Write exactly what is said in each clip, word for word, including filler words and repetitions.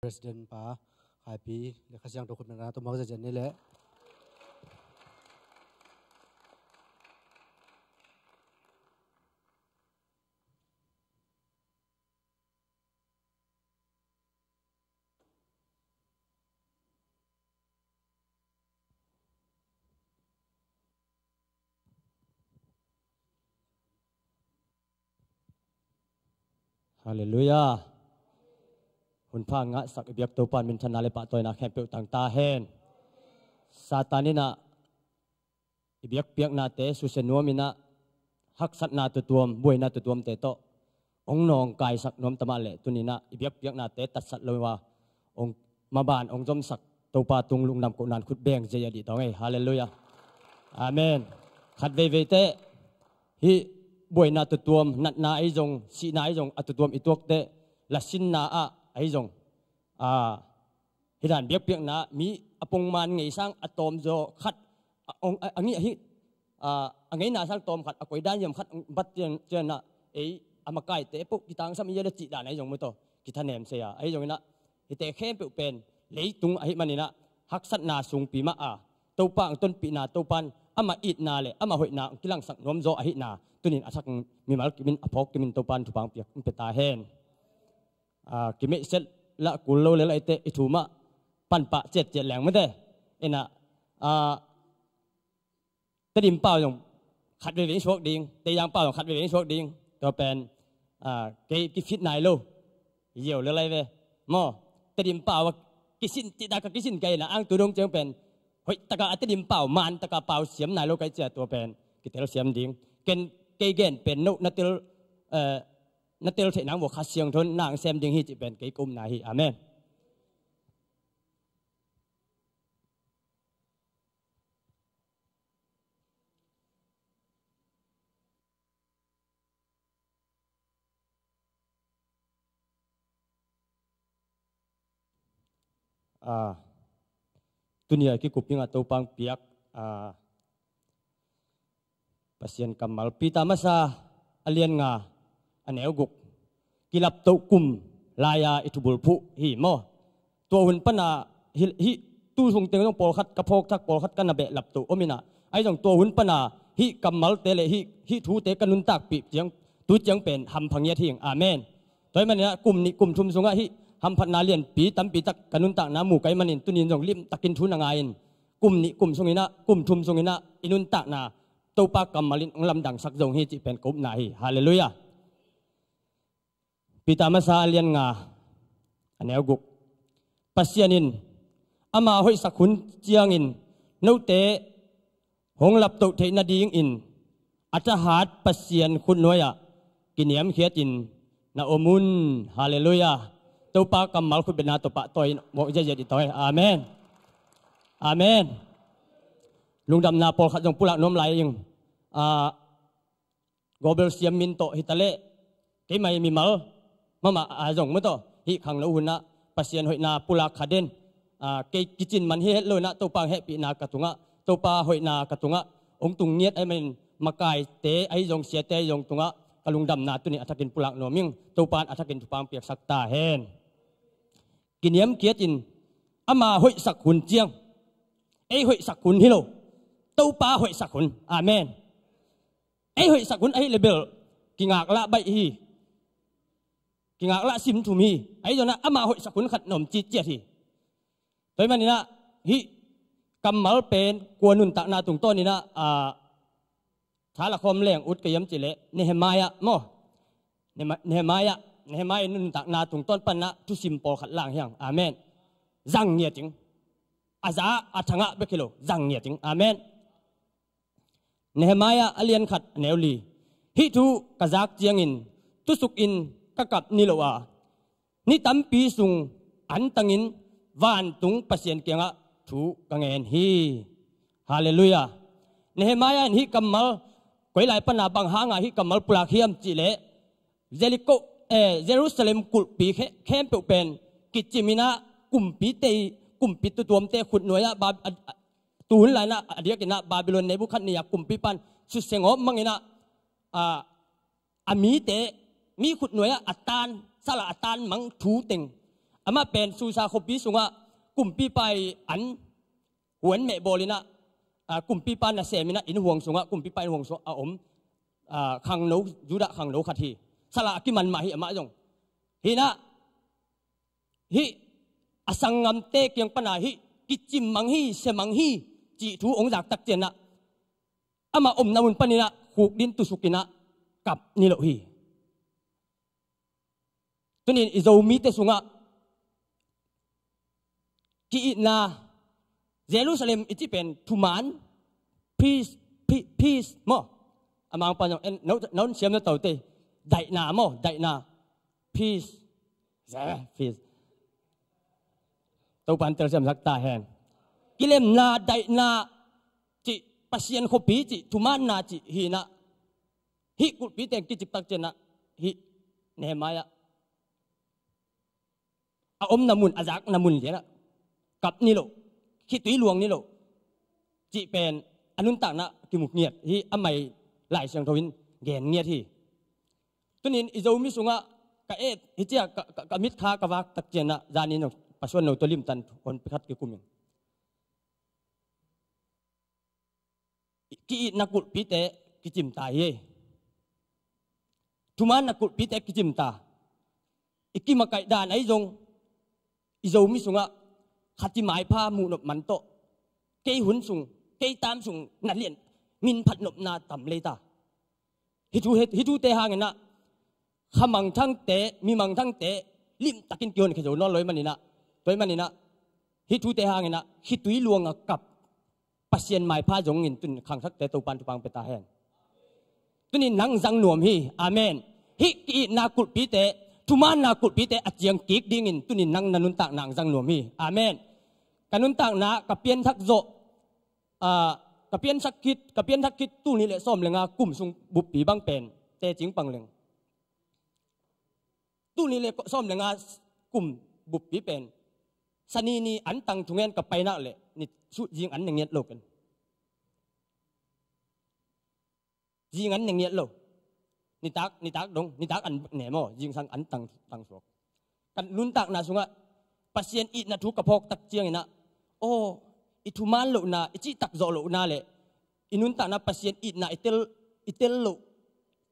President pa Khaipi le Kha Siangtho khut bengna tawh muak ziahziah ni leh. Halleluiah. Hunpha ngahsak i biak Topa in minthanna le pahtawina khempeuh tang ta hen. Satan in ah i biakpiaknate susia nuam in ah, haksatna tutuam, buaina tutuamte tawh hong nawngkaisak nuam ta mah leh, tuni in ah i biakpiaknate tatsat lo a, hong maban hong zomsak Topa tung lungdam kohna in khut beng ziahziah dih tawh ngei. Halleluiah. Amen. Khat veivei teh hih buaina tutuam, natna ahi zong, sihna ahi zong, a tutuam i tuak teh, lasinna ah ahi zong, a, hih dan biakpiakna mi a pongman ngei sang a tawmzaw khat, a, a, a, a ngeina sang tawm khat, a koidan hiam khat bat ciangin ah, ei a makaite peuh kitangsam i a le cih dan ahi zong mu tawh kithanem sei a, ahi zongin ah hihte khempeuh pen leitung ahih manin ah, haksatna sungpi mah a, Topa hong tonpihna, Topa in amah itna le amah hoihna hong kilangsak nuamzaw ahihna, tuni in a thakin mimal kimin, a phawk kimin Topa in thupha hong piak, hong pia ta hen. A, kimeihset lah kul lo le lah i teh i thu mah panpah ciatciat leng mate. In ah, a, Tedim pau zong khat veivei suak ding, Teizang pau zong khat veivei suak ding. Tua pen, a, kei kifit nai lo. Yeu le lai ve. Maw, Tedim pau a kisin, cihtak a kisin kei in ah, ang tu dong ciang pen hoih taka a Tedim pau, man taka pau siam nai lo kei cia, tua pen kitel siam ding. Ken kei gen pen no na tel, eh, na tel theih nang vua Kha Siangtho in nang sem ding hi cih pen kei ka upna hi. Amen. A, tuni a kikup ding a Topa hong piak, a, Pasian kammal, Peter masa a lian nga, a neu guk, kilaptoh kum lai-a i thubulphuh hi maw. Tua hun pana hih, hih tu sung teng zong pawlkhat ka phawkthak, pawlkhat ka na behlaptoh om in ah, ahi zong tua hun pana hih kammalte le hih, hih thute ka nuntakpih ciang, tu ciang pen hampha ngiat hi ing. Amen. Tua ahih manin ah kum nih kum thum sungah hih hamphatna lianpi tampi tak ka nuntakna mu ka hih manin, tuni in zong limtakin thu na ngai in, kum nih kum sungin ah, kum thum sungin ah i nuntakna Topa kammal in hong lamdangsak zong hi cih pen ka upna hi. Halleluiah. Peter masa a lian nga, a neu guk. Pasian in ama hoihsak hun ciangin note hong laptoh theih nadingin a thahat Pasian khutnuai-ah kiniamkhiatin na om un. Halleluiah. Topa kammal khutbetna tawh pahtawi in muak ziahziah dih tawh. Amen. Amen. Lungdamna pawlkhat zong pulak nuam lai ing. A, Gobel siam min tawh hi ta leh, keimah mimal mahmah a zong mu tawh, hih khangno hunah Pasian hoihna pulak kha den. A, kei kicin man hi het lo in ah, Topa hehpihna ka tungah, Topa hoihna ka tungah hong tung ngiat ahih manin, makaite ahi zong, siate ahi zong tungah ka lungdamna tuni a thakin pulak nuam ing. Topa in a thakin thupha hong piaksak ta hen. Kiniamkhiatin ama hoihsak hun ciang, ei hoihsak hun hi lo, Topa hoihsak hun. Amen. Ei hoihsak hun ahih leh bel kingaklah baih hi. Kingaklah sim thum hi. Ahi zongin ah ama hoihsak hun khat na om citciat hi. Tua ahih manin ah hih kammal pen kua nuntakna tungtawn in ah, a, tha la khawm leng ut ka hiam cih leh Nehemiah maw. Nehemi-, Nehemiah, Nehemiah nuntakna tungtawn panin ah thusim pawlkhat lang hi hang. Amen. Zang ngiat ing. A za a thangah bek hi lo, zang ngiat ing. Amen. Nehemiah a lian khat, a neu li. Hih thu ka zak ciangin tusukin ka kap ni lo a, ni tampi sung antangin vantung Pasian kiangah thu ka ngen hi. Halleluiah. Nehemiah in hih kammal, koi lai pana bang hanga hih kammal pulak hiam cih leh, Jericho, eh, Jerusalem kulhpi khe-, khempeuh pen kicim in ah, kumpite, kumpi tutuamte khutnuai-ah Bab-, a, a, tuhun lai-in ah a diakin ah Babylon Nebuchadnezzar kumpipa in susia ngawp mang in ah, a, a mite, mi khutnuai-ah a tan, sal ah a tan mang thu teng, Amah pen Susa khuapi sungah kumpipa i an huan meh bawl inah, ah, kumpipa nasem inah innhuang sungah, kumpipa innhuang sungah a om, ah, khangno, Judah khangno khat hi. Salah a kiman mah hi amah zong. Hinah, hih a sanggamte kiang pana hih kicim mang hi, sia mang hi cih thu hong zak tak cianah, amah omna mun paninah khukdin tusukinah kap niloh hi. Tunin i Zomite sungah ki-itna, Jerusalem i cih pen thuman, peace, pe-, peace maw? A Mangpa zong en, no, no siam na taute. Daihna maw, daihna. Peace. Peace. Topan telsiamsak ta hen. Kilemna, daihna cih, Pasian khuapi cih, thumanna cih hinah, hih kulhpi teng kicip tak cianah, hih Nehemiah a omna mun, a zakna mun lianah kap niloh, khitui luang niloh cih pen a nuntakna kimu ngiat hi. Amah i Lai Siangtho in gen ngiat hi. Tunin i Zomi sungah ka et hi ciah ka, ka, ka mitkha ka vak tak cianah zanin zong pasuan no tawh limtan hon pikhat kikum in. Ki-itna kulhpite kicimta hi. Thumanna kulhpite kicimta. I kimakaih dan ahi zong i Zomi sungah khat i maipha muhnop man tawh kei hun sung, kei taam sung na lian minphat nopna tam leita. Hih thu, hih thute hanginah khamangthangte, mimangthangte limtakin kihonkhia zo nawn lo i maninah, tua i maninah hih thute hanginah khitui luanga kap Pasian maipha zongin tun khangthakte Topan thupha pia ta hen. Tunin nang zang nuam hi. Amen. Hih ki-itna kulhpite, thumanna kulhpite a ciang kik dingin tunin nang na nuntakna ang zang nuam hi. Amen. Ka nuntakna ka pianthak zawh, ah, ka pianthak khit, ka pianthak khit tul nih le sawm le nga kum sung buppi bang pen tecing pangleng. Tul nih le sawm le nga kum buppi pen Sani ni antang thungen ka painak le ni sut zing an ne ngiat lo ken. Zing an ne ngiat lo. Nitak, nitak dong, nitak an ne maw, zingsang antang, tang suak. Ka nuntakna sungah Pasian itna thu ka phawk tak cianginah, aw, i thuman lohna, i cihtak zawh lohna le i nuntakna Pasian itna i tel, i tel loh,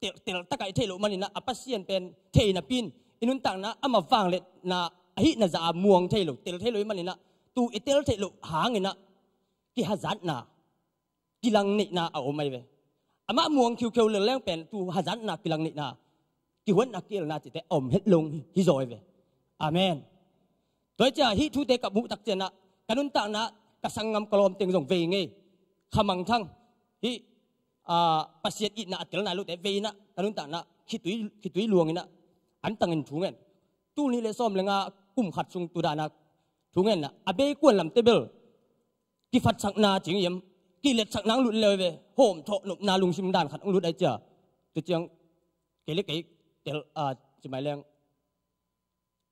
tel, tel takah i theih loh maninah a Pasian pen thei napi in i nuntakna amah vangliatna ahihna zah a muang thei lo, tel thei lo i maninah tu i tel theih loh hanginah kihazatna, kilangneihna a om ahi ve. Amah muang khiukheu leleng pen tu hazatna, kilangneihna, kihuatna, kielna cihte a om het lo hi zaw ahi ve. Amen. Tua hi ciah hih thute ka muh tak cianah ka nuntakna ka sanggam ka lawm teng zong vei ngei. Khamangthang hih, ah, Pasian itna a tel nai lote vei inah ka nuntakna khitui, khitui luanginah antangin thungen. Tul nih le sawm le nga kum khat sung tu danah thungenna a bei kuan lamte bel kifatsakna cing hiam, kiletsakna ang lut leu ve, hawm thawh nopna lungsim dan khat ang lut ai cia. Tu ciang kei le kei tel, ah, ci mai leng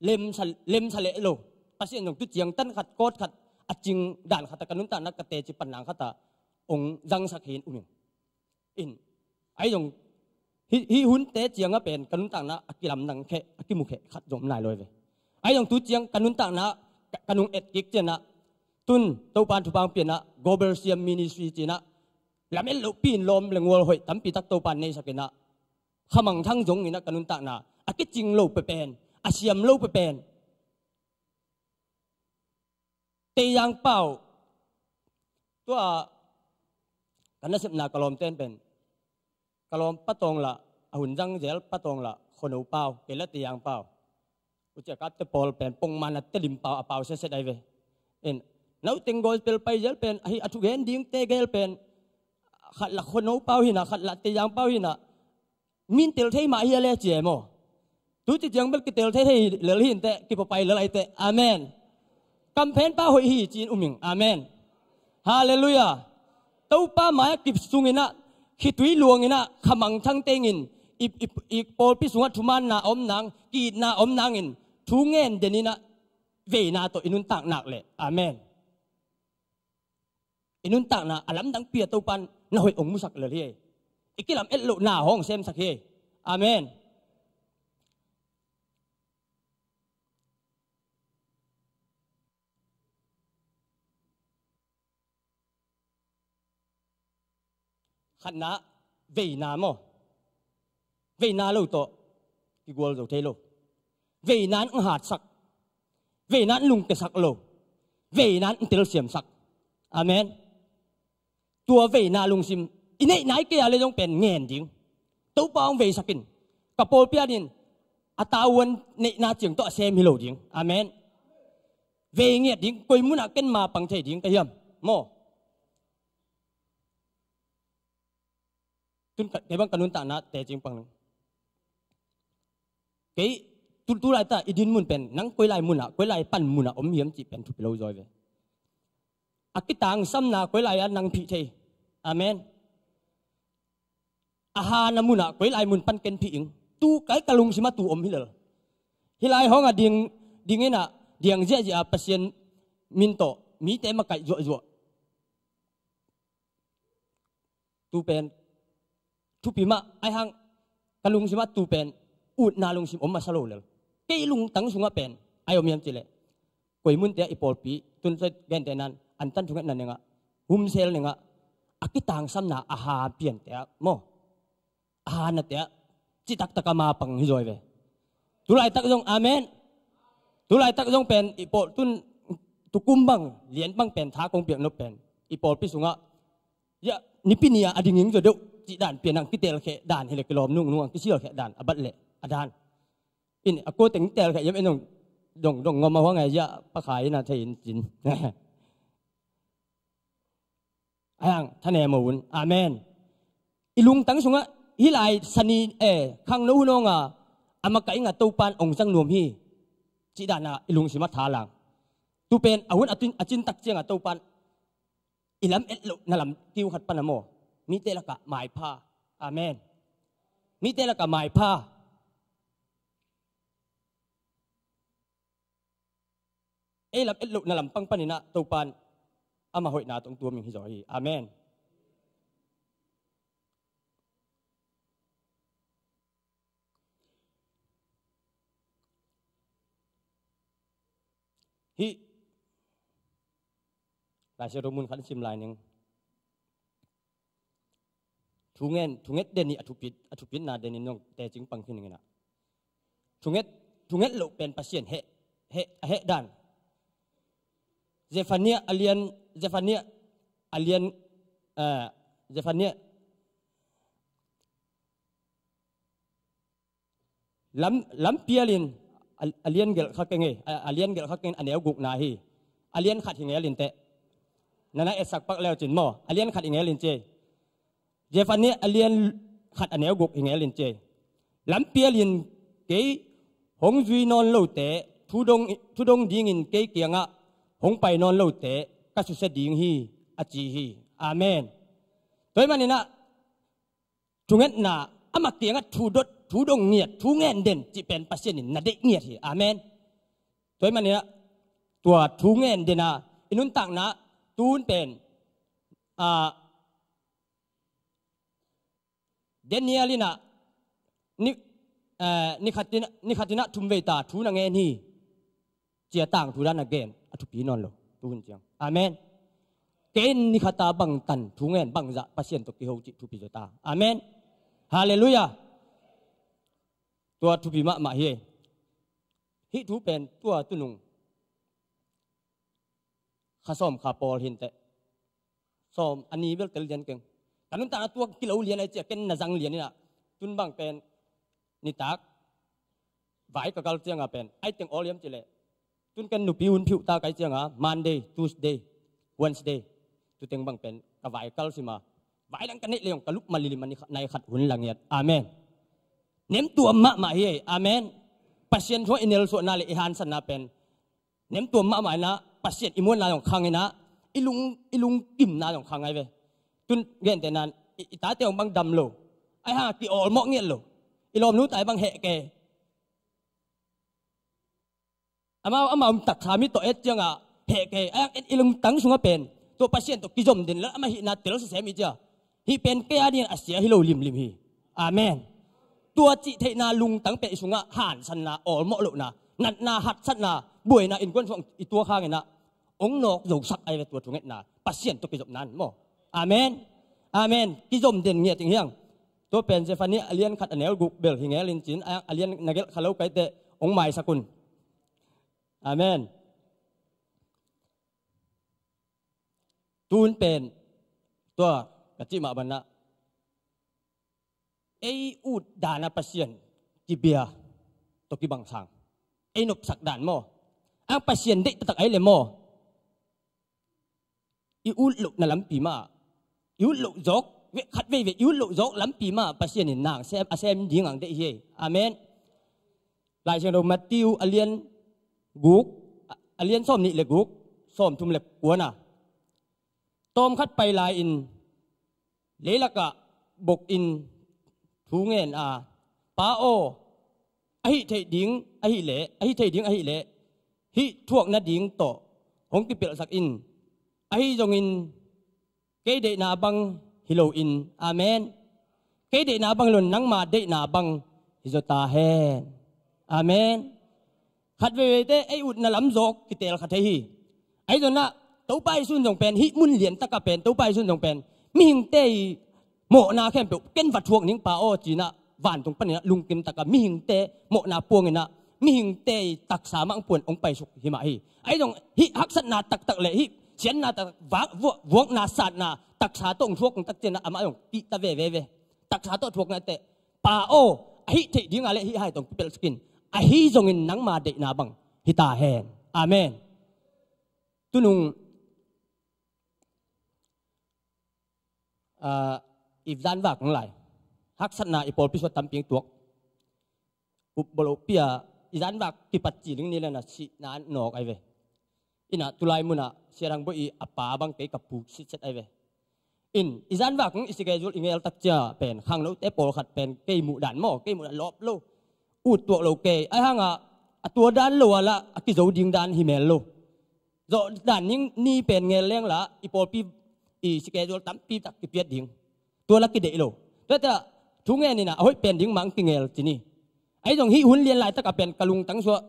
lemsa, lemsa leh lo. Pasian zong tu ciang tan khat, kawt khat, a cing dan khat a ka nuntakna ka teci pan nang khat a ong zangsak hi in um in. In, ahi zong hih, hih hunte ciangah pen ka nuntakna a kilamdang kheh, a kimu kheh khat zong om nai lo hi ve. Ahi zong tu ciang ka nuntakna ka, ka nung et kik cianah tun Topan thupha pianah Global Siam Ministry cinah lamet loh pin lawm le ngual hoih tampi tak Topan neisakinah khamangthang zonginah ka nuntakna a kicing lo pepen, a siam lo pepen. Tei Yang Pau, tua ka nasepna ka lawmten pen ka lawm Pa Tawng lah, a hun zang zel Pa Tawng lah, Khuano Pau, kei lah Tei Yang Pau. Ucia kapte pawl pen pongmana Tedim Pau a pau setset ai ve. En, nauteng gospel pai zel pen ahi a thugen dingte gel pen khat lah Khuano Pau hinah, khat lah Tei Yang Pau hinah. Min tel thei mah hi a le cia maw? Tu ci ciang bel kitel thei thei lel hi inteh, kipapai lel ai teh. Amen. Kamphen pa hoih hi ci-in um ing. Amen. Halleluiah. Topa mai-ah kip sunginah, khitui luanginah, khamangthang tengin i, i, i pawlpi sungah thumaanna a om nang, ki-itna a om nangin thu ngen deninah veina tawh i nuntak nak leh. Amen. I nuntakna a lamdang pi a Topan na hoih hong musak lel hi. I kilam et lohna hong semsak hi. Amen. Khatna, veina maw? Veina lo tawh kigual zo thei lo. Veina in hong hatsak, veina in lungkiasak lo, veina in telsiamsak. Amen. Tua veina lungsim i neih nai kei a le zong pen ngen ding. Topa hong veisak in, ka pawlpi adingin a tavuan neihna ciang tawh a sem hi lo ding. Amen. Vei ngiat ding, koi munah ken ma pang thei ding ka hiam? Maw? Tun ka, kei bang ka nuntakna tecing pang ning. Kei tu, tu laita i din mun pen nang koi lai munah, koi lai pan munah om hiam cih pen thupi lo zaw ve. A kitangsamna koi lai a nang phih thei. Amen. A hana munah koi lai mun pan ken phih ing. Tu kai ka lungsimah tu om hi lel. Hih lai hong a ding, ding inah diang ziahziah a Pasian min tawh mite makaih zuahzuah. Tu pen thupi mah, ahi hang ka lungsimah tu pen utna lungsim om masa lo lel. Kei lungtang sungah pen ai om hiam cih leh, koi munte ah i pawlpi tun sa gente nan antan thungetna nengah, humsel nengah, a kitangsamna a ha piante ah maw, a hanate ah citaktak a ma pang hi zaw ve. Tu laitak zong, amen. Tu laitak zong pen i pawl tun tukum bang, lian bang pen tha kong piak nop pen i pawlpi sungah, ya, nipi ni a a ding ing zaw deuh cih dan pian ang kitelkheh dan hi le, kilawm nungnung ang kisialkheh dan a bat leh a dan. In a kua teng telkheh hiam en dong, dong, dong ngom a huang a ya pakhai in a thei in cin. Ayang, thanem a un. Amen. I lungtang sungah hih lai sani, eh, khangno hun awnga a makaih inga Topan ong zang nuam hi cih dana i lungsimah thalang. Tu pen a hun a cin, a cintak cianga Topan i lam et lohna lam kiu khat pana maw, mite lakah maipha. Amen. Mite lakah maipha. Ei lam et lohna lam pang paninah Topan ama hoihna tawh tuam ing hi zaw hi. Amen. Hih Lai Siangtho mun khat in sim lai ning. Thungen, thunget den i a thupit, a thupitna den in nong tecing pang khin ing inah. Thunget, thunget loh pen Pasian heh, heh, a heh dan. Zephaniah a lian, Zephaniah a lian, eh, Zephaniah lam, lampialin a, a lian gelh kha keng ei, a, a lian gelh kha keng a neu gukna hi. A lian khat hi ngelin teh. Nana etsak pak leucin maw, a lian khat hi ngelin ci ei. Zephaniah a lian khat a neu guk hi ngelin ci ei. Lampialin kei hong zui nawn lote, thudong, thudong dingin kei kiangah hong pai nawn lote ka susia ding hi, a ci hi. Amen. Tua hi maninah thungetna, amah kiangah thu dot, thu dong ngiat, thu ngen den cih pen Pasian in na deih ngiat hi. Amen. Tua hi maninah tua thu ngen dena i nuntakna tun pen, ah, Daniel inah ni, eh, nikhatin, nikhatinah thumveita thu na ngen hi. Cia tangthu dan a gen a thupi nawn lo tuhun ciang. Amen. Kei in nikhata bangtan thu ngen bangzah Pasian tawh kiho cih thupi zaw ta. Amen. Halleluiah. Tua thupi mahmah hi. Hih thu pen tua tunung kha sawm kha pawl hinteh. Sawm a ni bel tel lian keng. Ka nuntakna tua kilo lian ai cia ken na zang lian inah. Tun bang pen nitak vai ka kal cianga pen ai teng awl hiam cileh. Tun ken nupi hun phiuhta kai cianga Monday, Tuesday, Wednesday. Tuteng bang pen ka vai kal sima. Vai dang ka neih leong ka lup malilim a ni khat, nai khat hun la ngiat. Amen. Nem tuam mahmah hi ei. Amen. Pasian thu i nelsuahna le i hansanna pen nem tuam mahmah inah Pasian i muanna zong khang inah i lung, i lungkimna zong khang ai ve. Tun gente nan i, i tate hong bang dam lo. Ai hanga ki awlmawh ngiat lo. I lawmnu tai bang heh ke. Amau, amau taksa mi tawh et cianga heh ke. Ai hang et i lungtang sungah pen tua Pasian tawh kizom den le amah hihna tel sisem i cia. Hih pen kei a dingin a sia hi lo limlim hi. Amen. Tua cih theihna lungtang pen i sungah hansanna, awlmawh lohna, natna, hatsatna, buaina, innkuan sungah i tuak hanginah ong nawk zosak ai ve tua thungetna Pasian tawh kizopna in maw. Amen. Amen. Kizom den ngiat ding hiang. Tua pen Zephaniah a lian khat a neu guk bel hi ngel in cin, a, a lian na gelh kha lo kaite hong maisak un. Amen. Tun pen tua ka cih mah banah ei ut dana Pasian kibia tawh kibang sang, ei nopsak dan maw? Ang Pasian deih taktak ai le maw? I ut lohna lampi mah, i ut loh zawk, khat veivei i ut loh zawk lampi mah Pasian in nang sem, a sem ding ang deih hi. Amen. Lai Siangtho Matthew a lian guk, a lian sawm nih le guk, sawm thum le kuana. Tawmkhat pai lai-in leilakah bok in thu ngen a, Pa aw, a hih theih ding ahih leh, a hih theih ding ahih leh hih thuak nading tawh hong kipelhsak in. Ahi zongin kei deihna bang hi loin. Amen. Kei deihna bang hi loin nangma deihna bang hi zaw ta hen. Amen. Khat veiveite ei utna lam zawk kitel kha thei hi. Ahi zonah Topa Jesu in zong pen hih mun lian takah pen Topa Jesu in zong pen mihingte i mawhna khempeuh ken va thuak ning Pa aw cinah vantung paninah lungkim takah mihingte mawhna puanginah mihingte i taksa mah puan hong paisuk hi mah hi. Ahi zong hih haksatna taktak le hih siatna taktak vak, vuak, vuakna satna taksa tawh hong thuak takcianah amah zong kihta veve ve. Taksa tawh thuakna teh Pa aw, a hih theih dinga le hih hai tawh kipelhsak in. Ahi zongin nangma deihna bang hi ta hen. Amen. Tunung ah, i zanvak nang lai haksatna i pawlpi suah tampi tuak. Upbolo pia i zanvak kipat ci ling ni lena sihna nawk ai ve. Ina tulai muna siarang bo i a pa bang kei ka puk sitset ai ve. In i zanvak i schedule i ngel takcia pen khanglote pawlkhat pen kei muh dan maw, kei muh dan lawp lo. Ut tuak lo kei ai hanga a tua dan lo ala a kizo ding dan hi mel lo. Zawh dan ning ni pen ngel leng la i pawlpi i schedule tampi tak kipiat ding. Tua la kideih lo. Tua ta thu ngen ina a hoih pen ding mang kingel cini. Ahi zong hih hun lian laitak a pen ka lungtang suah.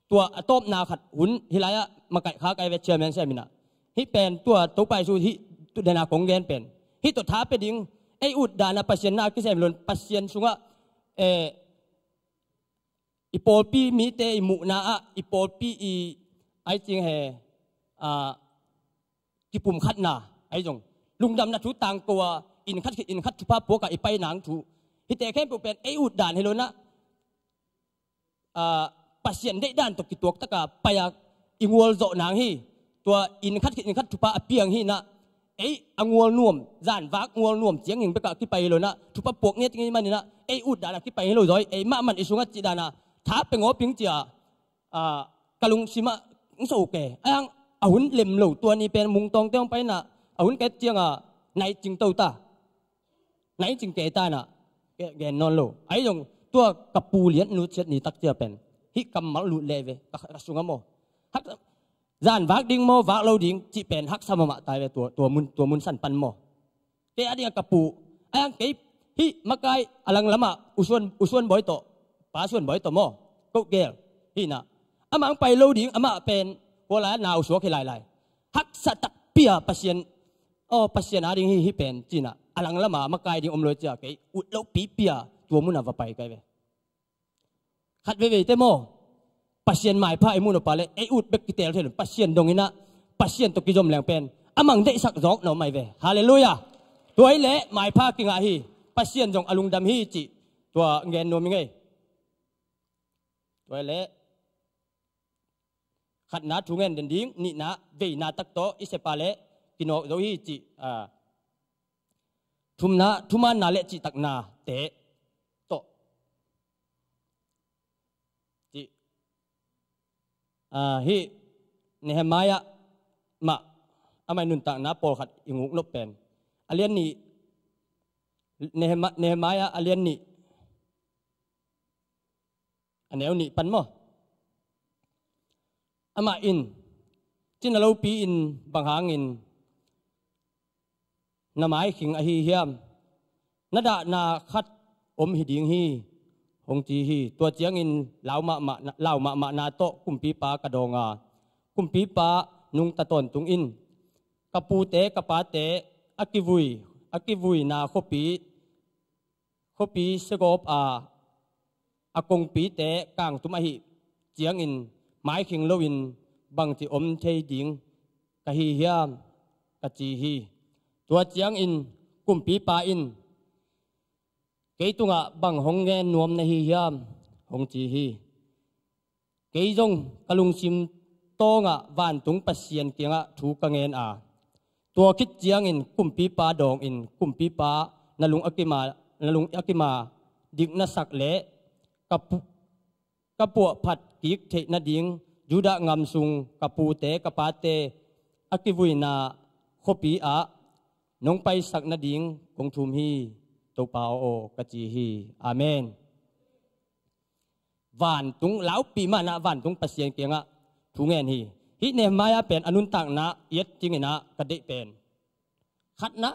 Tua a tawpna khat hun hilai ah makaih kha kai ve chairman siam ina. Hih pen tua Topa Jesu hih tu dena kong gen pen hih tua tha pe ding. Ei ut dana Pasian na kisem lon Pasian sungah eh, i pawlpi mite i muhna ah i pawlpi i ai cing he ah, kipum khatna ai zong lungdamna thu tangko a inn khat khit inn khat thupha puaka i pai nang thu. Hite khempeuh pen ei ut dan hi lo na ah, Pasian deih dan tawh kituak taka pai a i ngual zawh nang hi. Tua inn khat khit inn khat thupha a piang hi na ei a ngual nuam zanvak ngual nuam ciangin beka kipai hi lo na thupha puak ngiat ngi manina ei ut dana kipai hi lo zawi ei mahman i sungah cih dana tha pengawping cia ah, ka lungsimah ng so ke ayang a hun lem lo tua ni pen mungtawng teong paina a hun ket cianga nai cing to ta. Nai cing kei ta na gen nawn lo ai zong tua ka pu lian nu ciat ni takcia pen hih kammal lut le ve ka, ka sunga maw. Hak zan vak ding maw vak lo ding cih pen haksa mamah tai ve tua, tua mun, tua mun san pan maw. Kei a ding a ka pu ai ang kei hih makai a lang lamah usuan, usuan bawi tawh pa suan bawi tawh maw. Ko gel hih na amah ang pai lo ding amah pen kuala na usuak hi lailai. Haksa takpia Pasian aw Pasian a ding hi hi pen cina a lang lama makai ding om lo cia kei ut lo pipia tua muna va pai kai ve. Khat veivei te maw Pasian maipha i mun upa le ei ut bek kitel thei lo Pasian dongina Pasian tawh kizom leng pen a mang deihsak zawk na om ai ve. Halleluia. Tuai le maipha kingah hi Pasian zong a lungdam hi cih tua ngen nuam i ngei. Tuai le khatna thu ngen den ding nihna veina tak tawh i sepa le kinawk zo hi cih ah, thumna thumanna le cihtakna te tawh cih ah, hi Nehemiah mah amai nuntakna pawlkhat i nguk nop pen a lian nih Nehemiah a lian nih a neu nih pan maw. Amah in cina lopi in bang hangin na maikhing ahi hiam? Na dahna khat om hi ding hi hong ci hi. Tua ciangin lau mahmah lau mahmahna tawh kumpipa ka dawnga kumpipa nungta tawntung in ka pute ka pate a kivui a kivuina khuapi, khuapi siagawp a, a kongpite kangtum ahih ciangin maikhing loin bangci om thei ding ka hi hiam, ka ci hi. Tua ciangin kumpipa in, kei tungah bang hong ngen nuam na hi hiam, hong ci hi. Kei zong ka lungsim tawngah vantung Pasian kiangah thu ka ngen a, tua khit ciangin kumpipa dawngin kumpipa na lung a kima, na lung a kima dik na sak le ka pu-, ka puahphat kik theih nading Judah ngam sung ka pute ka pate a kivuina khuapi ah nong paisak nading kong thum hi, Topa aw, ka ci hi. Amen. Vantung laupi manah vantung Pasian kiangah thu ngen hi. Hih Nehemiah pen a nuntakna i et dingin ah ka deih pen khatna,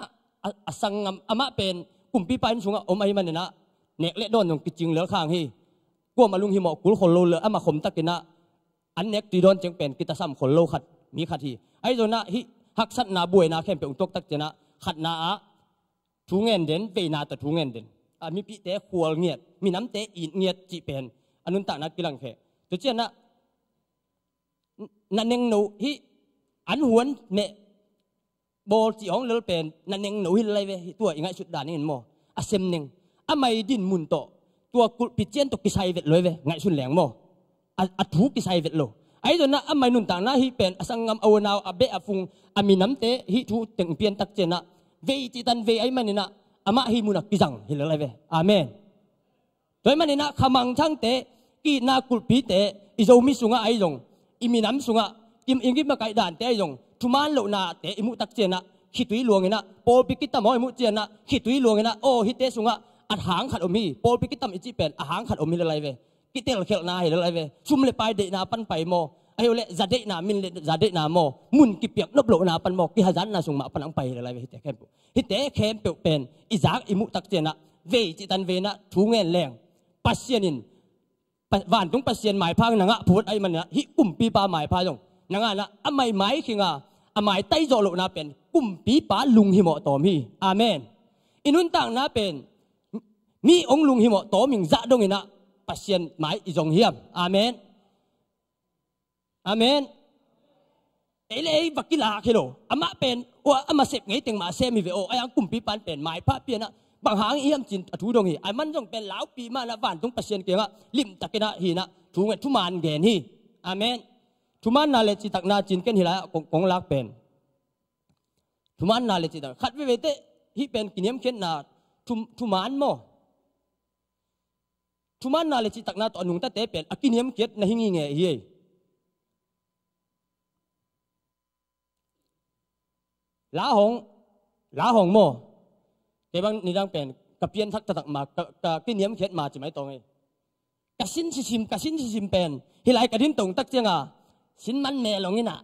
a, a sanggam amah pen kumpipa inn sungah om ahi maninah nek le dawn zong kicing lel khang hi. Kuamah lunghimawh kul khol lo le amah khomtakinah an nek tui dawn ciang pen kitasam khol lo khat, mi khat hi. Ahi zonah hih haksatna buaina khempeuh tuaktak cianah khatna ah thu ngen den, veina tawh thu ngen den. A, mipihte khual ngiat, minamte it ngiat cih pen a nuntakna kilangkheh. Tua cianah na nengno hih an huan meh bawl cih hong lel pen na nengno hi lai ve, hih tua i ngaihsut dan in maw. A sem neng, a mai din mun tawh, tua kulhpi cian tawh kisai vet lo hi ve, ngaihsun leng maw. A, a thu kisai vet lo. Ahi zonah amah i nuntakna hih pen a sanggam a unau a beh a fung a minamte hih thu teng piantak cianah vei cihtan vei ahi maninah amah hih munah kizang hi lel ahi ve. Amen. Tua ahi maninah khamang thangte, ki-itna kulhpite, i Zomi sungah ahi zong, i minam sungah i, i gimakaih dante ahi zong, thuman lohnate i muhtak cianah khitui luanginah, pawlpi kitam aw i muh cianah khitui luanginah, aw hihte sungah a hang khat om hi, pawlpi kitam i cih pen a hang khat om hi lel ahi ve. Kitelkhelhna hi lel ahi ve. Sum le pai deihna pan pai maw, ahi uh le za deihna, min le za deihna maw, mun kipiak nop lohna pan maw, kihazanna sung mah pan ang pai hi lel ahi ve. Hihte khempeuh, hihte khempeuh pen i zak i muhtak cianah vei cihtan veinah thu ngen leng Pasian in, Pa-, vantung Pasian maipha nangah phut ahi maninah hih kumpipa maipha zong nangah nah a mai maikhinga, a maitai zawh lohna pen kumpipa lunghimawh tawm hi. Amen. I nuntakna pen mi hong lunghimawh tawm ing zah donginah Pasian mai i zong hiam? Amen. Amen. Ei le ei va kilak hi lo. Amah pen, ua, amah sep ngei teng mah sem hi ve aw. Ahi hang kumpipan pen maipha pianah bang hang i hiam cin a thu dong hi. Aman zong pen laupi manah vantung Pasian kiangah limtakinah hinah thu ngen, thuman gen hi. Amen. Thumanna le citakna cin ken hi lai-ah kong, kong lak pen thumanna le citak khat veivei teh hih pen kiniamkhiatna thum, thuman maw. Thumanna le cihtakna tawh a nungtate pen a kiniamkhiat na hi ngingei hi. Lahong, lahong maw. Kei bang nidang pen ka pianthak taktak ma, ka, ka kiniamkhiat ma ci mai tawng hi. Ka sin sisim, ka sin sisim pen hih lai ka din tongtak cianga sin man melong inah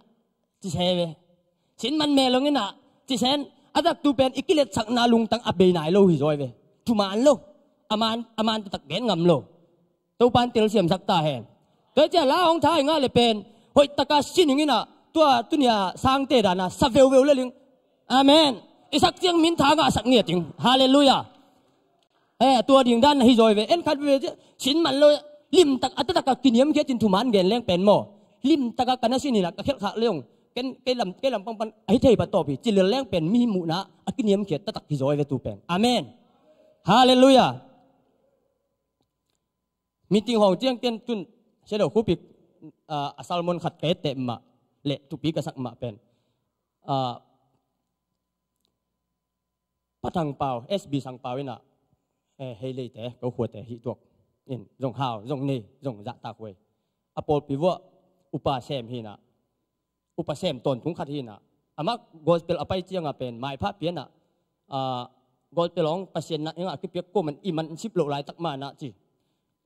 ci se ve. Sin man melong inah ci sen, a taktu pen i kiletsakna lungtang a bei nai lo hi zaw ve. Thuman lo. A man, a man taktak gen ngam lo. Topan telsiamsak ta hen. Tua ciah la hong tha i ngah le pen hoihtaka sining inah tua tunia sangte dana sa veuveu le ling. Amen. I sak ciang min tha ngahsak ngiat ing. Halleluiah. Eh, tua ding dan na hi zaw ve. En khat ve ciah sin man lo. Limtak a taktak a kiniamkhiat in thuman gen leng pen maw. Limtaka ka na sin inah ka khelhkhak leong. Ken kei lam, kei lam pangpan a hi thei patawp hi. Ci lel leng pen mi muhna a kiniamkhiat taktak hi zaw ve tu pen. Amen. Halleluiah. Meeting hong ciang ken tun Shadow Khupik, ah, a sermon khat ka etteh mah le thupi ka sak mah pen, ah, Pa Thang Pau, S B Sang Pau inah, eh, hei leite, ko khuate hih tuak in zong hau, zong nei, zong zahtak huai. A pawlpi vuah upa sem hinah, upa sem tawntung khat hinah. Amah gospel a pai cianga pen maipha pianah, ah, gospel hong Pasian na inga kipiak ko man i man sip loh laitak manah ci.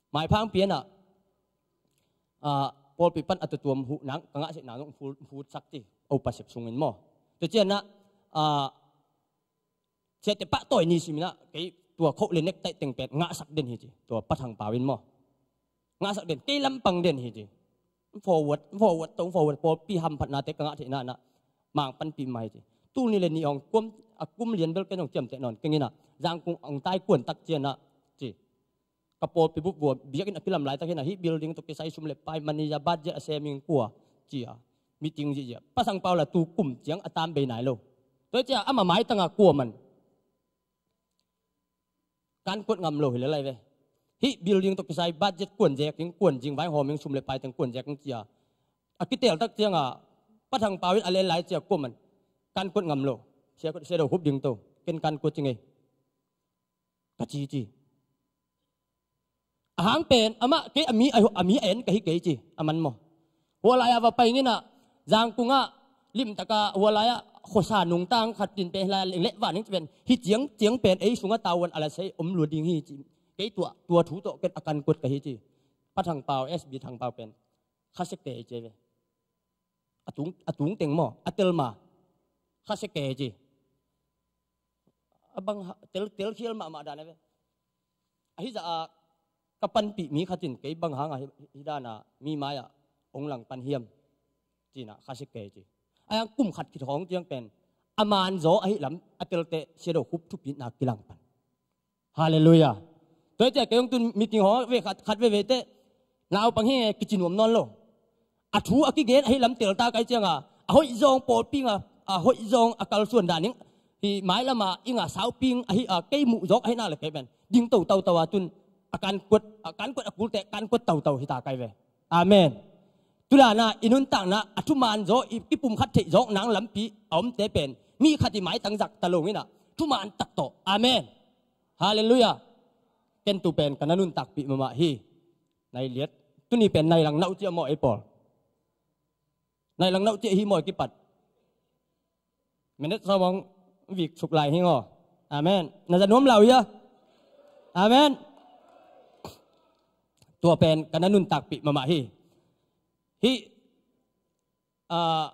Maipha ang pianah, ah, pawlpi pan a tutuam huh nang ka ngahsehna zong fu-, futsak ci. A upa sep sungin maw. Tua cianah, ah, siate pahtawi ni siminah kei tua khoh le nek taih teng pen ngahsak den hi ci. Tua Pa Thang Pau in maw. Ngahsak den, kei lampang den hi ci. Forward, forward, tong forward, pawlpi hamphatnate ka ngah theihna nah mang panpih mah hi ci. Tul nih le nih hong kuam, a kum lian bel ken hong ciamteh nawn keng inah, Zangkung hong tai kuan tak cianah ci. Ka pawlpi bup vua biakinn a kilam laitak hinah, hih building tawh kisai sum le pai, manager, budget a sem ing kua ci-a meeting zihziah. Pa Thang Pau la tu kum ciang a tam bei nai lo. Tua hi ciah ama maitangah kuaman kan kuat ngam lo hi le lai ve. Hih building tawh kisai budget kuan zek ing, kuan zing vai hawm ing, sum le pai teng kuan zek ing ci-a a kitel tak ciangah Pa Thang Pau in a len lai ciah kuaman kan kuat ngam lo. Sia, sia do hup ding to, ken kan kuat ci ngei ka ci ci. A hang pen amah kei a mi a, a mi a en ka hi kei ci a man maw. Hua lai-ah va pai inginah Zangkungah limtakah hua lai-ah khuasa nungtang khat tin pen hi lai-ah leng leh van ing ci pen, hih ciang, ciang pen ei sungah tavuan a la sei om lua ding hi ci. Kei tua, tua thu tawh ken a kan kuat ka hi ci. Pa Thang Pau, S B Thang Pau pen khasia kei ci ve. A tung, a tung teng maw, a tel ma, khasia kei ci. A bang ha, tel, tel khial mahmah dan a ve. Ahi zah a ka panpih mi khat in kei bang hangah hi, hi dan a mi mai-ah hong langpan hiam cinah khasia kei ci. A yang kum khat khit hong ciang pen a man zaw ahi lam a telte sia do khup thupitna kilang pan. Halleluiah. Tua hi ciah kei hong tun meeting hong ve khat, khat veve teh naupang hi nge kici nuam nawn lo. A thu a kigen ahi lam telta kai cianga a hoih zawng pawlpi nga, a hoih zawng a kalsuan dan ing hi, mailama inga sauping ahi a kei muh zawk ahi nak le kei pen ding to tautau a tun a kan kuat, a kan kuat a kulte kan kuat tautau hita kai ve. Amen. Tulana i nuntakna a thuman zaw i, i pumkhat theih zawk nang lampi a omte pen mi khat i maitang zak ta lo inah thuman tak tawh. Amen. Halleluiah. Ken tu pen ka na nuntakpih mahmah hi. Nai liat. Tuni pen nai lang nauh ciah maw ei pawl? Nai lang nauh ciah hi maw ei kipat? Minute sawm hong vik suk lai hi ngaw. Amen. Na za nuam lau ia. Amen. Tua pen ka na nuntakpih mahmah hi. Hih, ah,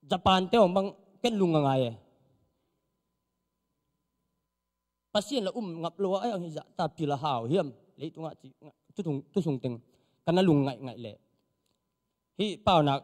Japan te hong bang ken lung a ngai e. Pasian la um ngap lo a, ai ang hi zah ta pil a hau hiam leitungah ci, tu sung, tu sung teng ka na lung ngaih ngaih leh. Hih Paunak,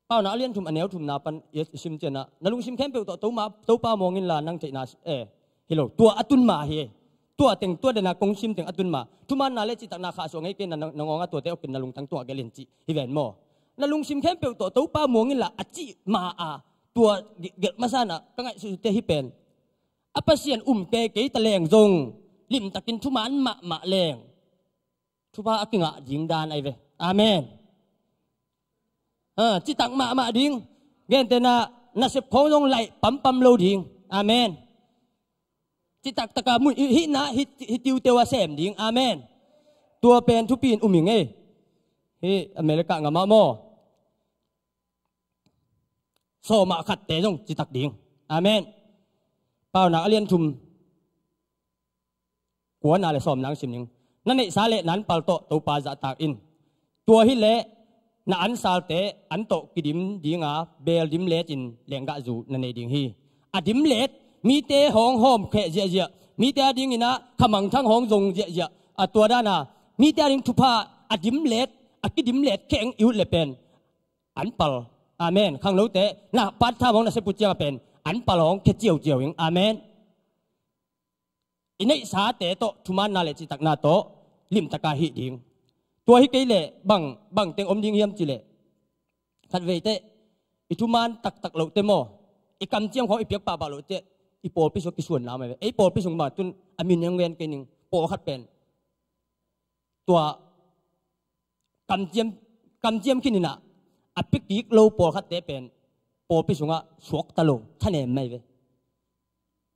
Paunak a lian thum a neu thumna pan i sim cianah na lungsim khempeuh tawh Toma, Topa muang inla nang theihna, eh, hi lo. Tua a tun ma hi. Tua teng, tua dena kong sim teng a tun ma. Thumanna le citakna khahsuah ngei kei na, na, na ngawnga tuate awkin na lungtang tungah gelh in cih hi ven maw? Na lungsim khempeuh tawh Topa muang inla a cih ma a tua ge-, gelh masanah ka ngaihsute hi pen. A Pasian um kei kei ta leng zong limtakin thuman mahmah leng thupha a kingah ding dan ai ve. Amen. Ha, citak mahmah ding. Gentehna nasep khawng zong laih pampam lo ding. Amen. Citak taka muh hihna hi, hi tiuteu a sem ding. Amen. Tua pen thupi in um hi ngei. Hi America ngamah maw? Sawmah khatte zong citak ding. Amen. Paunak a lian thum kuana le sawm nang sim ning. Na neihsa le na anpal tawh Topa zahtak in. Tua hileh na ansalte an tawh kidim dinga beel dim letin lenggahzu na nei ding hi. A dim let mite hong hawmkheh ziahziah, mite a dinginah khamangthang hong zong ziahziah, a tua dana mite a ding thupha a dim let, a kidim let kheng i ut le pen anpal. Amen. Khangnote na part time hong na seput cianga pen anpal hong khia ciauciau ing. Amen. I neihsate tawh thumanna le citakna tawh limtaka hih ding. Tua hi kei leh bang, bang teng om ding hiam cileh, khat veiteh i thuman taktak lohte maw, i kamciam khawng i piak pahpah lohte i pawlpi sung kisuanna mai ve. Ei pawlpi sung bang tun a min hong gen kei ning, pawlkhat pen tua kamciam, kamciam khin inah a pia kik lo pawlkhatte pen pawlpi sungah suakta lo thanem mai ve.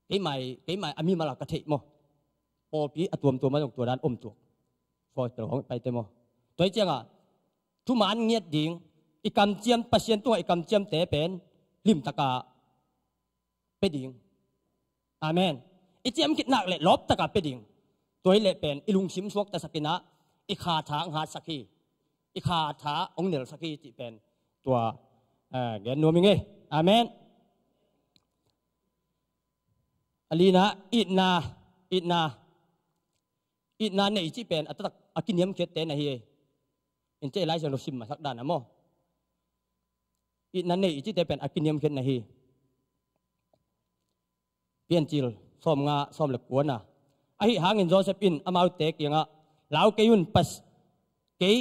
Keimai, keimai a mimal a ka theih maw, pawlpi a tuamtuam a zong tua dan om tuak. Fawi tel hong paite maw? Tua hi cianga thuman ngiat ding, i kamciam, Pasian tungah i kamciamte pen limtaka pia ding. Amen. I ciam khit nak le lawptaka pia ding. Tua hileh pen i lungsim suaktasak inah i kha tha hong hatsak hi. I kha tha hong nelsak hi cih pen tua, eh, gen nuam hi ngei. Amen. A lina itna, itna, itna nei cih pen a taktak a kiniamkhiatte na hi ei. In cih Lai Siangtho sim masak dan a maw? itna nei i cihte pen a kiniamkhiatna hi. Piancil sawmnga sawm le kuana. Ahi hangin Joseph in amaute kiangah, "Lau kei un, pas, kei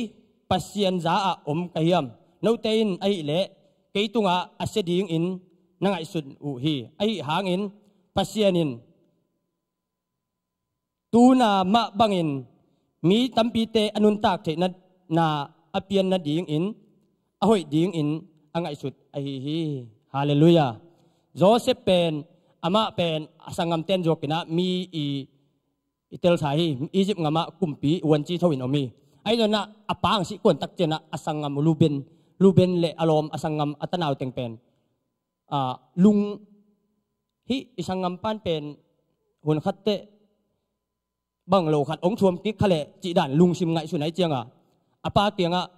Pasian za ah om ka hiam? Note in ahileh kei tungah a sia dingin na ngaihsun uh hi. Ahi hangin Pasian in tuna mah bangin mi tampite a nuntak theihna na a pian nadingin a hoih dingin a ngaihsut ahi hi." Halleluiah. Joseph pen, amah pen a sanggamten zuakinah mi i, i telsa hi. Egypt ngamah kumpi uanci thoin om hi. Ahi zonah a pang sih kuantak cianah a sanggam Luben, Luben le a lawm a sanggam a tanau teng pen, ah, lung, hih i sanggam pan pen hun khatteh bang lo khat ong thuam kik kha leh cih dan lungsim ngaihsun ai cianga, a pa kiangah,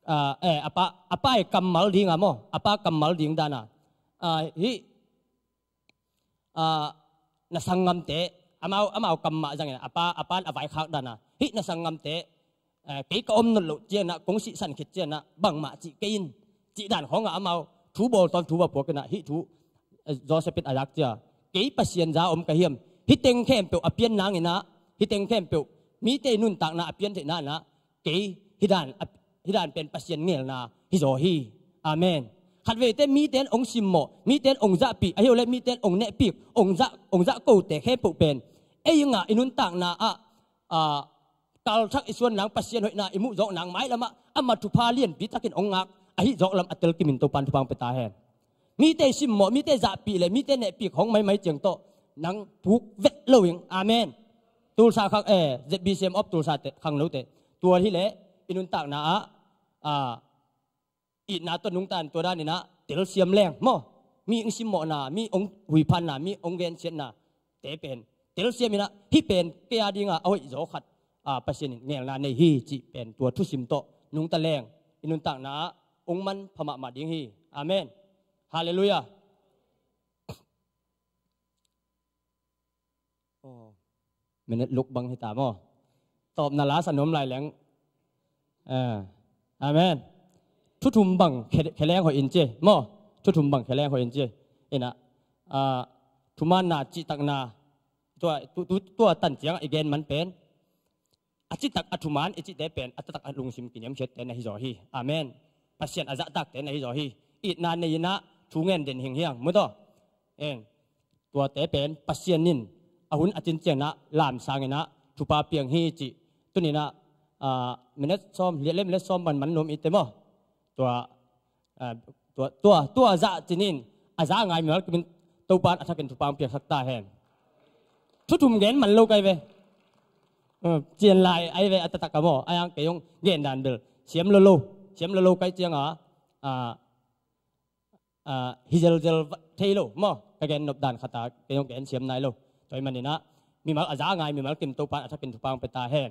ah, eh, a pa, a pa i kammal dinga maw, a pa kammal ding dana, ah, hih, ah, na sanggamte, amau, amau kam mah zangin a pa, a pan a vaikhak dana, hih na sanggamte, eh, kei ka om nawn loh cianah, kong sihsan khit cianah bangmah cih kei in, cih dan khawngah amau thu bawl tawn thu va puakinah hih thu, eh, Joseph in a zak cia, "Kei Pasian za om ka hiam? Hih teng khempeuh a pian nanginah, hih teng khempeuh mite nuntakna a pian theihna inah kei hih dan, hih dan pen Pasian ngelna hi zaw hi." Amen. Khatveite mite in ong simmawh, mite in ong zahpih, ahi leh mite in ong nehpih, ong zah, ong zah kote khempeuh pen ei ngah i nuntakna ah, ah, kalthak i suan nang, Pasian hoihna i muh zawk nang, mailamah ama thupha lianpi takin ong ngak ahi zawk lam a telkimin Topan thupha ong pia ta hen. Mite simmawh, mite zahpih le mite nehpih hong maimai ciang tawh nang puk vet lo ing. Amen. Tulsa khang, eh, Z B C M of Tulsa te, khangnote, tua hileh i nuntakna ah, ah, itna tawh nungtan tua daninah telsiam leng maw, mi ong simmawhna, mi ong huiphanna, mi ong gensiatna te pen telsiam inah, "Hih pen kei a dinga a hoih zaw khat, ah, Pasian in ngelna nei hi," cih pen tua thusim tawh nungta leng i nuntakna ah ong man pha mahmah ding hi. Amen. Halleluiah. Oh, minute luk bang hita maw? Tawpna la sa nuam lai leng. Ah, amen. Thuthum bang khe, khe leng hoih in ci maw? Thuthum bang khe leng hoih in ci. Inah, ah, thumaanna, cihtakna, tua, tu, tu, tua tan ciangah i gen man pen a citak a thumaan i cihte pen a taktak a lungsim kiniamkhiatte na hi zaw hi. Amen. Pasian a zahtakte na hi zaw hi. Itna nei inah thu ngen den hinghiang mu taw. En, tuate pen Pasian in a hun a cin cianginah lamsanginah thupha piang hi cih. Tuninah, ah, minute sawm, liah le minute sawm banman nuam i te maw? Tua, ah, tua, tua, tua zah cinin a za ngai mimal kimin Topan a thakin thupha piaksak ta hen. Thuthum gen man lo kai ve. Ah, cian lai ai ve a taktak a maw? Ai ang kei ong gen dan bel siam lo lo, siam lo lo kai cianga, ah, ah, hi zelzel thei lo maw? Ka gen nop dan khata kei ong gen siam nai lo. Tua i maninah mimal a za ngai mimal kim Topan a thakin thupha pia ta hen.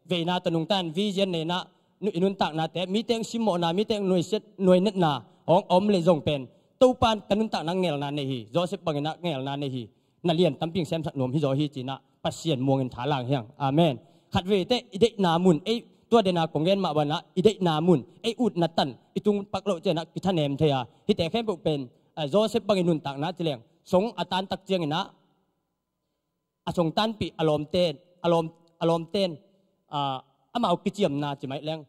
Veina tawh nungtan vision neina, nu, i nuntaknate, mite ong simmawhna, mite ong nuaiset, nuainetna hong om le zong pen Topan ka nuntakna ngelna nei hi. Joseph banginah ngelna nei hi. Na lian tampi ong semsak nuam hi zaw hi cinah Pasian muangin thalang hiang. Amen. Khatveite i deihna mun, ei, tua dena kong gen mah banah i deihna mun, ei utna tan i tung pak loh cianah kithanem thei a, hihte khempeuh pen, ah, Joseph bangin nuntakna ci leng song a tantak cianginah a songtanpih a lawmten, a lawm, a lawmten, ah, amau kiciamna ci mai leng,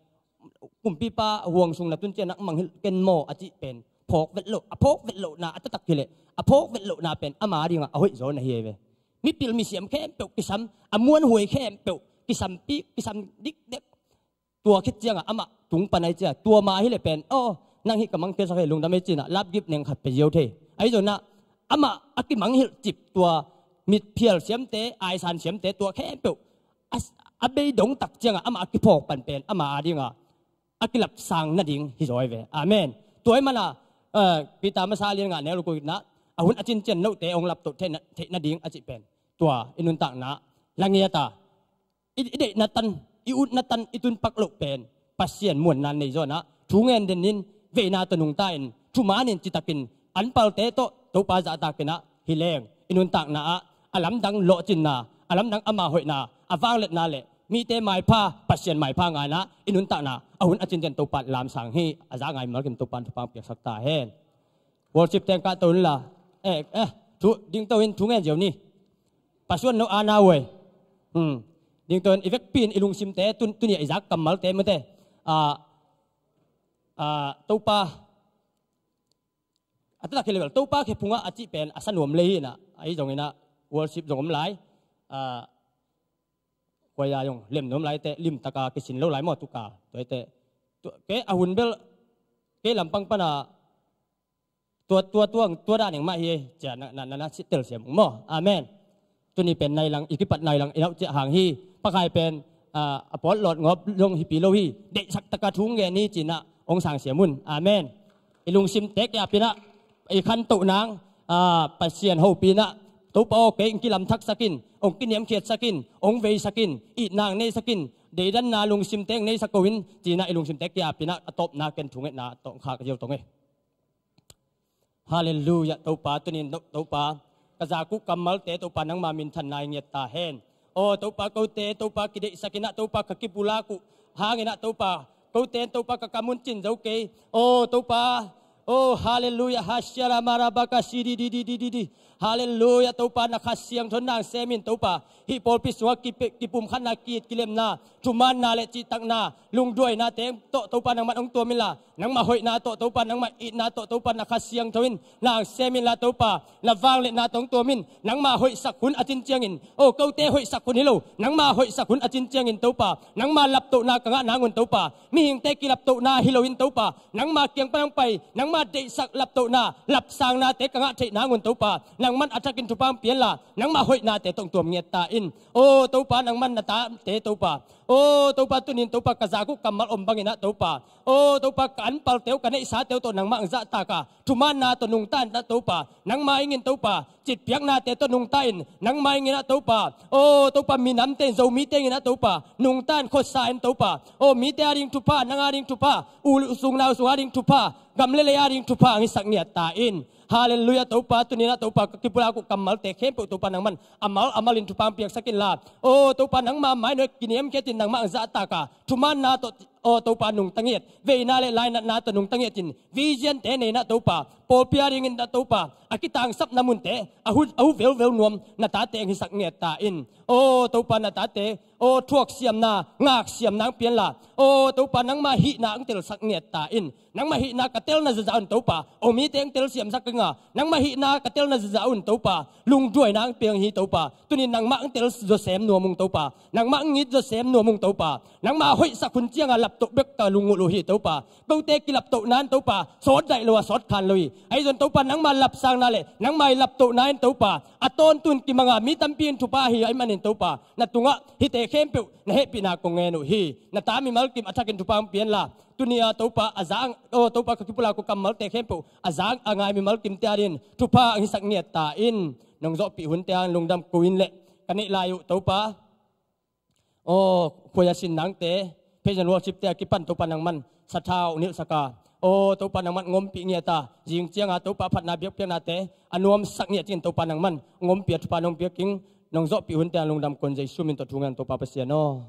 kumpipa huang sung na tun cianah mangngilh ken maw a cih pen phawk vet loh, a phawk vet lohna a taktak hileh a phawk vet lohna pen ama dingah a hoih zaw na hi ei ve. Mipil misiam khempeuh kisam, a muanhuai khempeuh kisampi, kisam dikdek. Tua khit ciangah amah tung pan ai cia, tua ma hileh pen, "Oh, nang hih ka mangkhiasak hi, lungdam ei," cinah lapgip neng khat pia ziau thei. Ahi zonah amah a kimanghilh cip, tua mitphial siamte, aisan siamte, tua khempeuh a, a bei dongtak ciangah amah a kiphawk pan pen ama a dingah a kilapsang nading hi zaw ei ve. Amen. Tua i mana, eh, Peter masa lian nga neu lukukna, a hun a cincian note ong laptoh theih nading a cih pen tua i nuntakna la ngiat a, i, i deihna tan, i utna tan i tunpak loh pen Pasian muanna nei zawnah thu ngen denin veina tawh nungta in thumanin citakin anpalte tawh Topa zahtakinah hi leng i nuntakna ah a lamdang lawhcinna, a lamdang ama hoihna, a vangliatna le Mite maipha, Pasian maipha ngaina i nuntakna a hun a cincian Topa lamsang hi. A za ngai mimal kim Topa thupha piaksak ta hen. Worship teng kah to unla. Eh, eh, thu, ding to in thu ngen ziau ni. Pasuan no ana uai. Hmm. Ding to in i vekpi in i lungsimte tun, tuni a i zak kammalte mate. Ah, ah, Topa a tatak hi level Topa khe phungah a cih pen a sa nuam lei hi inah, ahi zong inah worship zong om lai. Ah, kuaya zong lem nuam lai te, limtaka kisin lo lai maw tukal. Tua hi te, tua, ke a hun bel, ke lampang pana tua, tua, tua, tua dan eng mah hi ei, cia na, na, na, na, si tel siam ung maw. Amen. Tuni pen nai lang, i kipat nai lang, i nauh ciah hang hi. Pakai pen, ah, a pawt lawt ngawp zong hipi lo hi. Deihsak taka thu ngen hi cinah ong sang siam un. Amen. I lungsimte kiapinah, i khantoh nang, ah, Pasian hopinah, Topa aw kei ong kilamthaksak in, ong kiniamkhiatsak in, ong veisak in, itna ong neisak in, deidanna lungsimte ong neisak ko in, cinah i lungsimte kiapinah, a tawpna ken thungetna tawh khak ziau tong e. Halleluiah, Topa, tunin Topa, ka zak uh kammalte Topa nangma minthanna i ngiat ta hen. Aw Topa, kote Topa kideihsak inah Topa ka kipulak uh hang inah Topa, kote Topa ka kam un cin zo kei. Aw Topa, aw halleluiah, hasiara marabaka si di di di di di di. Halleluiah, Topa na Kha Siangtho nang semin Topa, hih pawlpi sungah kipe-, kipumkhatna, ki-it kilemna, thumaanna le cihtakna, lungduainate tawh Topa nangman ong tuam inla, nangmah hoihna tawh Topa, nangmah itna tawh Topa na Kha Siangtho in nang sem inla Topa, na vangliatna tawh ong tuam in. Nangmah hoihsak hun a cin ciangin, aw kote hoihsak hun hi lo, nangmah hoihsak hun a cin ciangin Topa, nangmah laptohna ka ngah nangun Topa, mihingte kilaptohna hi loin Topa, nangmah kiang pan ong pai, nangmah deihsak laptohna, lapsangnate ka ngah theih nangun Topa, nangman a thakin thupha ong pia inla, nangmah hoihnate tawh ong tuam ngiat ta in. Aw Topa, nangman na tate Topa, aw Topa, tunin Topa ka zak uh kammal om bang inah Topa, aw Topa, ka anpalte uh, ka neihsate uh tawh nangmah ong zahtak a, thumaanna tawh nungta inah Topa, nangmah ingin Topa, citpiaknate tawh nungta in, nangmah ingin ah Topa, aw Topa, minamte in, Zomite ingin ah Topa, nungta in, khuasa in Topa, aw mite ading thupha, nang ading thupha, u sung nau sung ading thupha, gam le lei ading thupha ong hisak ngiat ta in. Halleluiah, Topa, tunin ah Topa, ka kipulak uh kammalte khempeuh Topa nangman amal amalin thupha ong piaksak inla, aw Topa, nangma mainawh kiniamkhiatin nangmah ong zahtak a, thumaanna tawh, aw Topa, nungta ngiat, veina le lainatna tawh nungta ngiatin, vision-te nei inah Topa, pawlpi adingin ah Topa, a kitangsapna munte a hu, a hu velvel nuam na tate ong hisak ngiat ta in. Aw Topa, na tate, aw thuaksiamna, ngaksiamna ong pia inla, aw Topa, nangma hihna ong telsak ngiat ta in. Nangmah hihna ka telna zahzah un Topa, aw mite ong telsiamsak ing a, nangmah hihna ka telna zahzah un Topa, lungduaina ong pia ing hi Topa. Tunin nangmah ong tel zawsem nuam ung Topa, nangmah ong it zawsem nuam ung Topa. Nangmah hoihsak hun cianga laptoh bek ka lungngulh uh hi Topa. Kote kilaptohna in Topa, sawt daih lo a sawt khan lo hi. Ahi zong Topa, nangma lapsangna le nangma i laptohna in Topa, a tawntun kimanga mi tampi in thupha hi ahih manin Topa, na tungah hihte khempeuh na hehpihna kong ngen uh hi. Na ta mimal kim a thakin thupha ong pia inla, tuni-a Topa, a za, aw Topa, ka kipulak uh kammalte khempeuh a za a ngai mimal kimte adingin thupha ong hisak ngiat ta in. Nong zawhpih hunte hang lungdam ko in le, ka neih lai uh Topa, aw khuaia sin nangte, praise and worship-te a kipan Topa nangman sathau nilhsak a, aw Topa, nangman ong ompih ngiat a, zing cianga Topa phatna biakpiaknate a nuamsak ngiat ciangin Topa nangman ong ompih a, thupha nong pia king. Nong zawhpih hunte hang lungdam ko in, Jesu min tawh thu ngen, Topa Pasian aw.